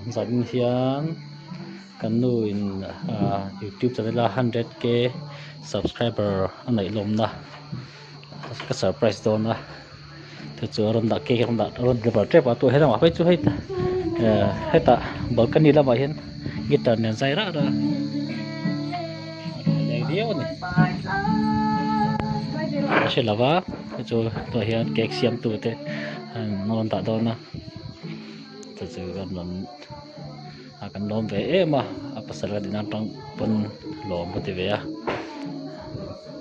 Zanin hian kan nu in ah youtube channel a hundred k subscriber a neih lawmna ka surprise dawn a te chu a rawn dah cake a rawn dah a rawn deliver tep a tû helamah phei chu hei eh hetah balcony lamah hian guitar nen zai rah rah a a leng viau a ni a hre lo va te chu tunah hian cake siam tu te an rawn dah dawn a chu chu kan rawn a kan lawm ve em a a pasal a nihna atang pawn lawm ka ti ve a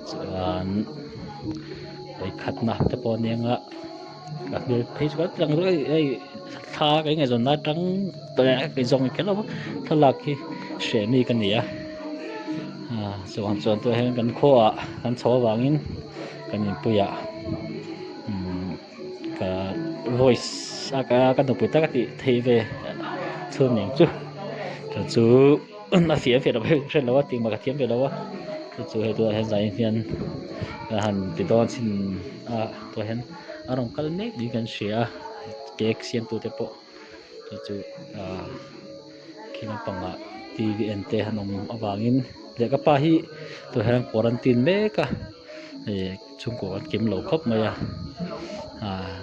chuan vawikhatna te pawh a ni anga ka hmel phei chu kan tlang ruai hei thla ka ingaihzawn lai atang ka inzawng kher lo va thlalak hi hreh mi ka ni a ah chuan chuan tunah hian kan khuaah kan chho avangin kan inpuiah umm. Ka voice a ka nupui tak a tih theih ve chhun eng chu chu chu a fiah fiah lo hei hre lo a tih mah ka thiam ve lo a chu chu hei tunah hian zanin hian ka han ti dawn chin a tunah hian a rawn kal mek niin kan hria a cake siam tu te pawh chu chu ah khi lampangah t v en te an awm avangin leh ka pa hi tunah hian quarantine mek a. Hei chhungkaw an kim lo khawp mai a ah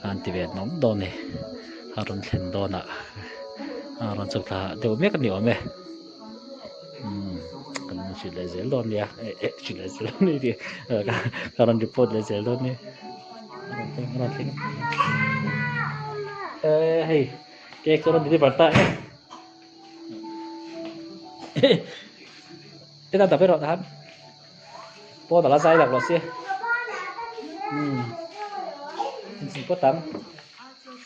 an ti ve hnawm dawn a ni a rawn thlen dawnah a rawn chhuk thla deuh mek a ni awm e umm kan hrilh leh zel dawn nia eh eh hrilh leh zel dawn nia tih ka rawn report leh zel dawn nia a rawn thleng a rawn thleng eh hei cake chu a rawn deliver ta e Hetah tak erawh khan pawn ala zai lak lo si umm inchung pawt ang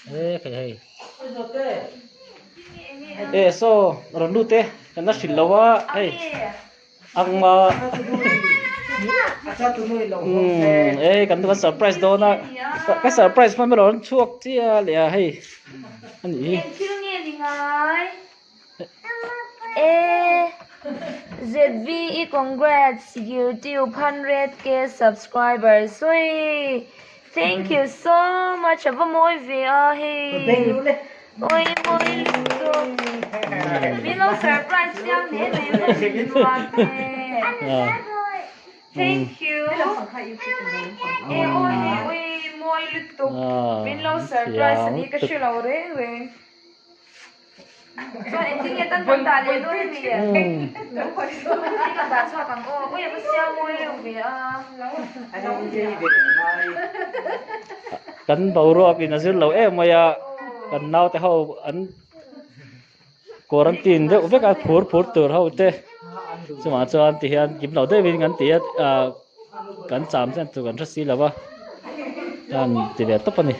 e hei hei e saw rawn lut e kan la hrilh lo a hei ang ah umm e kan kan surprise dawn a ka surprise hman erawh an chhuak chiah leh a hei a nih hi. E ZVE congrats YouTube 100k subscribers ui thank you so much ava mawi ve a hei ui mawi lutuk min lo surprise chiang hle mai va min ruat e thank you e aw hei ui mawi lutuk min lo surprise ani ka hrelo reng reng. Chuan engtin nge tan kan dah leh dawn a ni? Engtin kan dah chhuak ang aw? Ui a va siam mawi reuh ve a. Kan boruak in a zir lo em mai a, kan naute ho an quarantine deuh vek a phur phur tur ho te chungah chuan ti hian kim lo deuhin kan ti a ah kan cham chen tur kan hre si lo va an ti ve tawp a ni.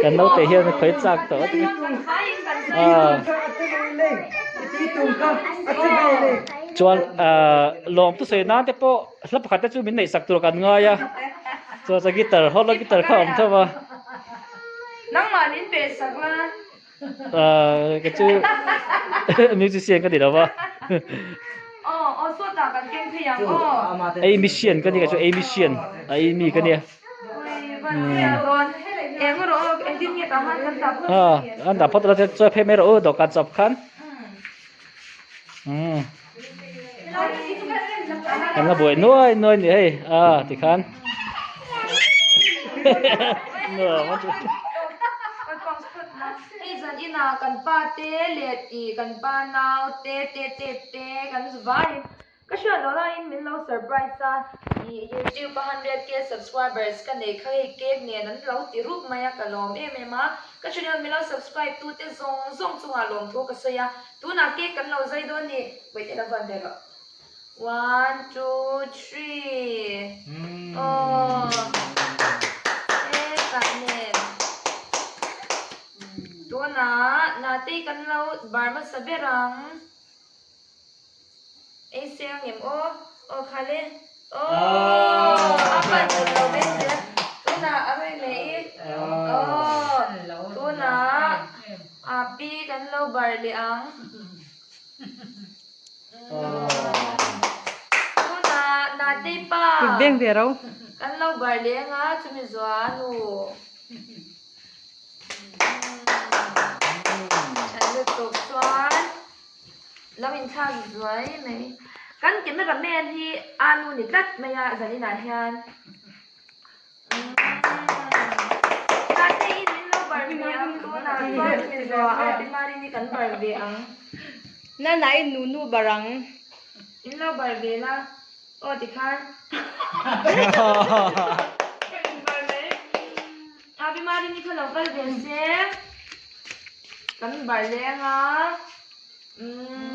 Kan naute hian a khawi chak tawh a ti a. Chuan ah lawm chu sawi nan te pawh hla pakhat te chu min neih sak tur kan ngai a chuan chuan guitar hot a guitar kha a awm tho a. Nangmah min pe sak la. Ah ka chu musician ka ni lo va. Aw aw sawtah kan keng phei ang aw. Ei mission ka ni ka chu ei mission a ei mi ka nia. Ah an dah phawt la chuan phei mai rawh u dawhkan chawp khan. Umm kan la buai nuai nuai ni hei ah tikhan. Nuam a ti. Hei zan inah kan pa te leh tih kan pa nau te te te te kan vai Ka hriat loh laiin min lo surprise a, ih youtube a 100k subscribers ka neih kha hei cake nen an lo ti rup mai a, ka lawm em em a, ka channel min lo subscribe tu te zawng zawng chungah lawmthu ka sawi a, tunah cake kan lo zai dawn ni, wait ila van ve rawh one two three aw hetah nen tunah Natei kan lo bar hmasa ber ang. Ei seng ngem aw aw kha le aw a pan hun lo ve sia tunah a rawi leh i aw tunah a pi kan lo bar leh ang tunah Natei pa Beng ve ro kan lo bar leh anga chumi zua nu. Tha lutuk chuan lo inthlak zuai mai. Kan camera man hi a nu ni tlat mai a zaninah hian. Tate in min lo bar ve ang tunah chuan chumi zuah ah Pi Marini kan bar ve ang. Nana in nunu bar ang. In lo bar ve la aw tikhan. Ka in bar mai. A Pi Marini kha lo kal ve se kan bar leng a.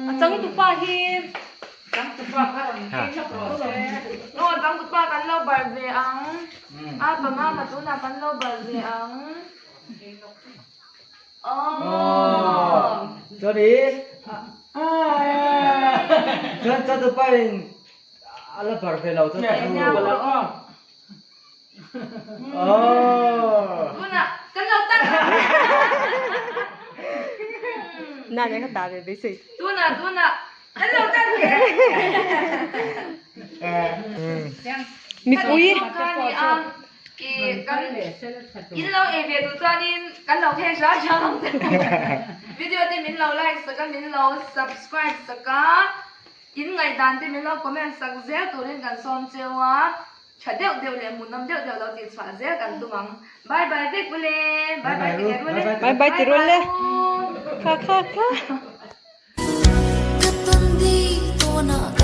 A changtupa hi. Changtupa kha rawn ei lawk rawh se. Aw changtupa kan lo bar ve ang. A pa mama tunah kan lo bar ve ang. Aw. Chuan i chuan changtupa in a la bar ve lo chuan. Tunah kan lo tan Na ne ka ta ve ve sei. Tunah tunah kan lo tan ve. Mipui. I kan in lo ei ve duh chuanin kan lo khen hram hram ang che. Video te min lo like sak a min lo subscribe sak a. In ngaihdan te min lo comment sak zel turin kan sawm cheu a. Tha deuh deuh leh hmuhnawm deuh deuh lo tih chhuah zel kan tum ang. Bye bye vek ule. Bye bye ti leh rul e. Bye bye ti rul e. Kha kha kha. Ka tawn di tawnah.